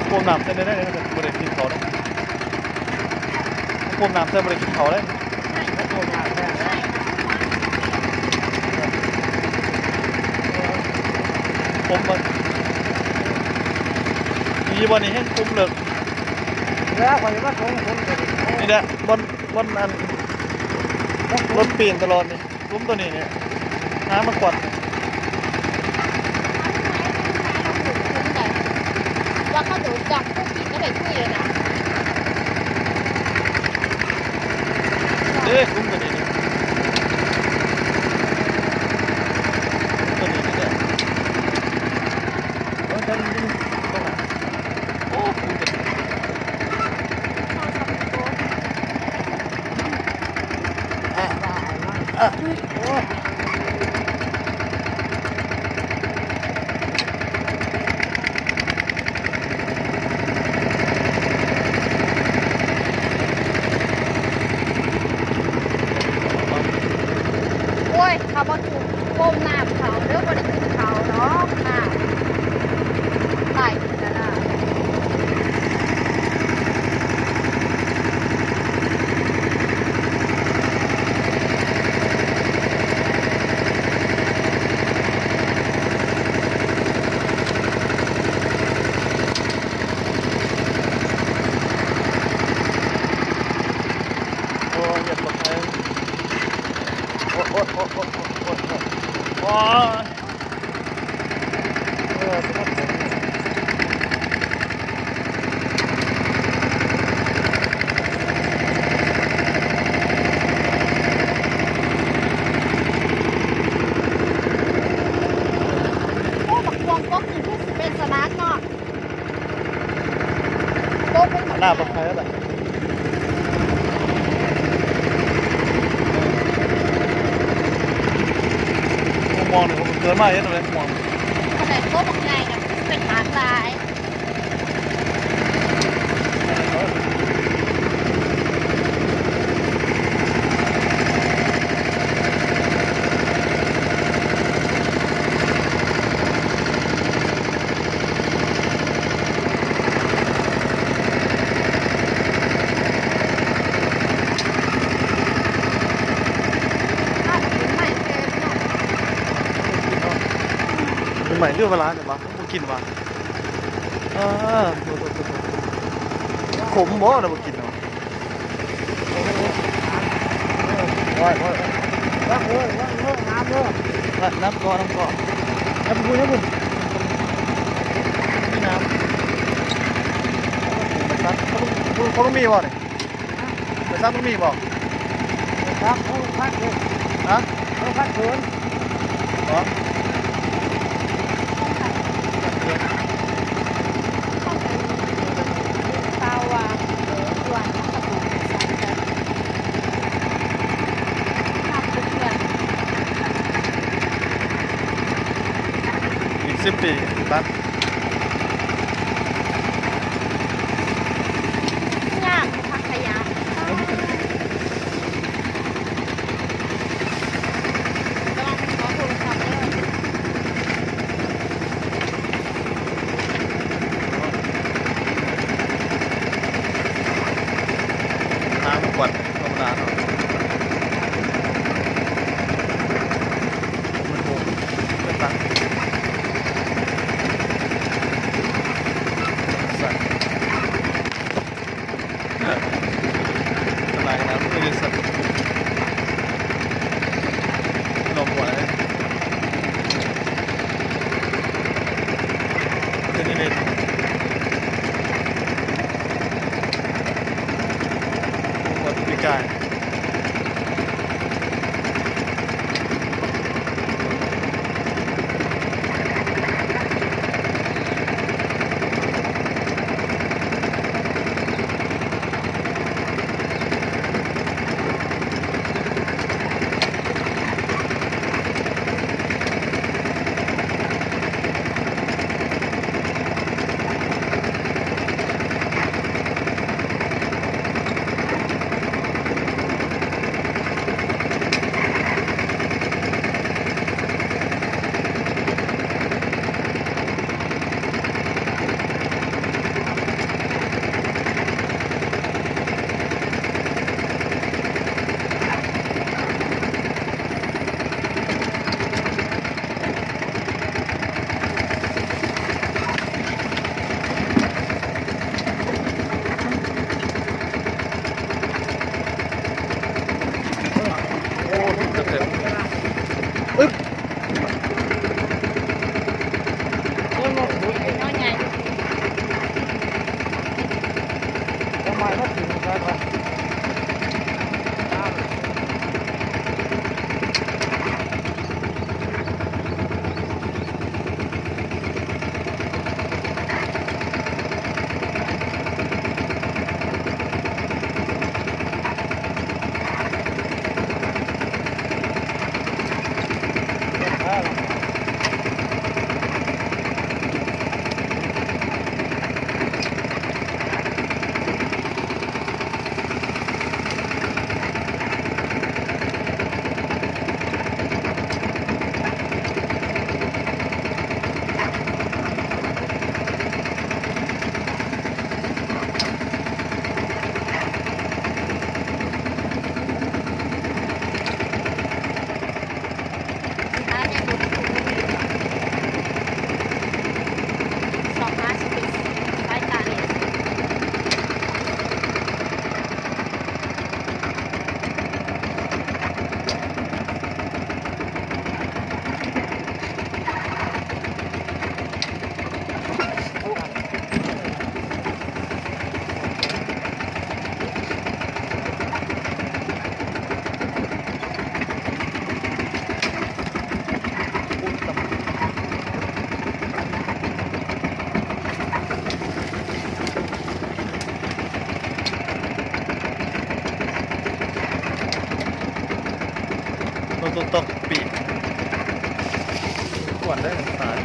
ປ້ມນ້ຳໃສ່ໄດ້ ບໍ່ໄດ້ກິນເຂົ້າເດ້ ປ້ມນ້ຳໃສ່ບໍ່ໄດ້ກິນເຂົ້າເດ້. ປົມມັນ ນີ້ບໍ່ ນີ້ແຮງປົມເລິກ ແລ້ວຂ້ອຍວ່າຕົງຄົນກໍ ນີ້ແຫຼະ ບ່ອນ ບ່ອນອັນ ລົດປີນຕະຫຼອດນີ້ ຫຼຸມໂຕນີ້ນີ້ ຫາມາກວາດ ວ່າເຂົາໂດນຈັບ ພວກທີ່ກໍໄດ້ຄຸຍນະ ເດ້ ຫຼຸມໂຕນີ້ນີ້ ຫຼຸມໂຕນີ້ນີ້ແຫຼະ ເອີ ຈັກມັນຢູ່ຕົງໃດ ໂອ້ ຫຼຸມໂຕນີ້ ໂອ້ຍ ເຂົາບໍ່ຖືກ ກົ້ມໜ້າເຂົາເດີ ບໍ່ໄດ້ກິນເຂົາດອກ ຕາຍ. ໂອ້ຍ ຢາກຕະໄຄ ໂອ້ຍ ໂອ້ຍ ໂອ້ຍ ໂອ້ຍ ໂອ້ຍ ໂອ້ຍ. ໂອ້ ບັກມ່ວງກົກນີ້ຄືຊິເປັນສະຫຼັດເນາະ. ໂກເປັນບັກ ໜ້າບັກໄຄແຫຼະ ໝ່ວງນີ້ເກີດມາເຫັນແລ້ວ ໝ່ວງ ຂະໜາດໂກບັກໃຫຍ່ນະ ເປັນໝາກຫຼາຍ. ໃໝ່ ຫຼືວ່າຫຼາຍແຕ່ວ່າບໍ່ກິນວ່າ ເອີ ໂທດໆ ຂົມບໍ່ລະບໍ່ກິນເນາະ. ໂອ້ຍ ໂອ້ຍ ໂອ້ຍ ວາງເລີຍ ວາງເລີຍ ນ້ຳເລີຍ ນ້ຳເກາະ ນ້ຳເກາະ ນ້ຳພຸ້ນ ນ້ຳພຸ້ນ ມີນ້ຳ ໄປຊັກ ເຂົາ ເຂົາ ເຂົາມີບໍ່ນີ້ ໄປຊັກ ມັນມີບໍ່ ໄປຊັກ ເຂົາພັກເດ້ ຮະ ເຂົາພັກເຂີນ ອີກສິບປີຕັດ ງາມ ຜັກຂະຫຍາ. ລະວັງມັນເກາະໂທລະສັບເດີ ຫາມາກວາດທຳມະດາເນາະ ມັນໂຮງ ເປັນຕັງ ສັດ. ສະບາຍແລ້ວ ຄືສັດ ລົມບໍ່ໄດ້ ເປັນເດ ບໍ່ປີກາຍ ເ ຕົກປີກ ກວນໄດ້ຕາຍ.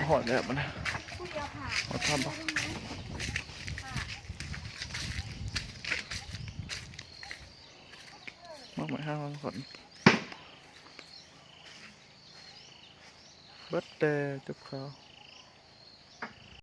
ຮອດແລ້ວບັດນີ້ ຮອດຖ້ຳບໍ່? ມາກໄມ້ຫ້າງຫຼັງຄົນ ເບິດແຕ່ຈົບຂ່າວ.